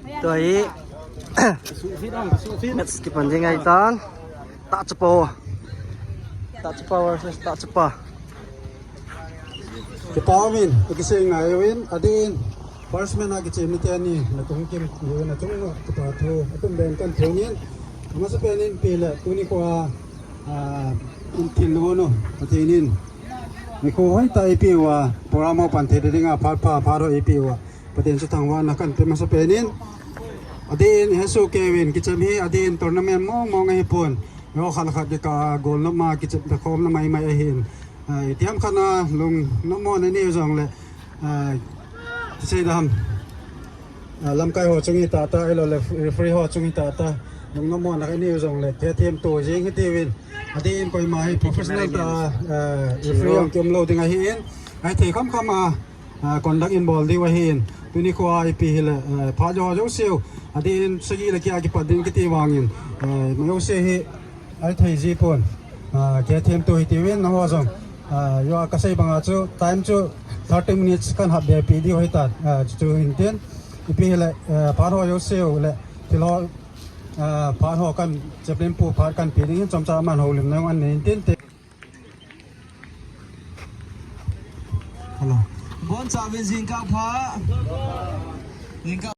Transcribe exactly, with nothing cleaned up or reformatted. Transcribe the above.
Tua hi match kipan ding ahitan. Tahchapa. Tahchapa versus Tahchapa. Kipa umin, akisei ngai uvin, adin, first man a kichem mite ani, natung kim, uvin atung, kipa thu, atum ben kan thongin, amasapen in ipi le, tuni khoa, ah, in thil lo no, Pathen in. Nikho hoitah eipeh uva, program ho pan thei dinga, phat pha, phat ho eipeh uva. Pathen chu thangvahna kahin pe masapen in. Adin, hesoh kei uvin, kichem hi, adin, tournament mong mong ahipon. Ho khat le khat kikah a, goal nop ma, kichem ta khomna mai mai ahin. Ah, itiham khat a, lungnopmo na nei u jongle, ah, sei dam. Ah, lamkai ho chung hi tah tah, ahilou le referee ho chung hi tah tah. Lungnopmo na nei u jongle, kei themto jing hitiuvin. Adin koima hi professional tah, ah, referee jong kium lou ding ahin. Ahithei kham kham a, ah, conduct in bol diu ahin. Tuni khoa ipi hile, ah, phat jouse u. Adin sagi le kia kipat ding kiti vangin. Ah, ma jouse hi, ahithei jipon. Ah, kei themto hitiuvin, nangho jong. Ah, jo kasei banga chu, time chu thirty minutes kahin hap be pi diu ahitan. Ah, chu, chu hintin. Ipi hile, ah, phat ho jouse u le, thil ho, ah, phat ho kan, chaplain pu phat kan pe ding hin chomcha aman houlimna jong anei intin te. Hello. Boncha uvin jingkah pha. Jingkah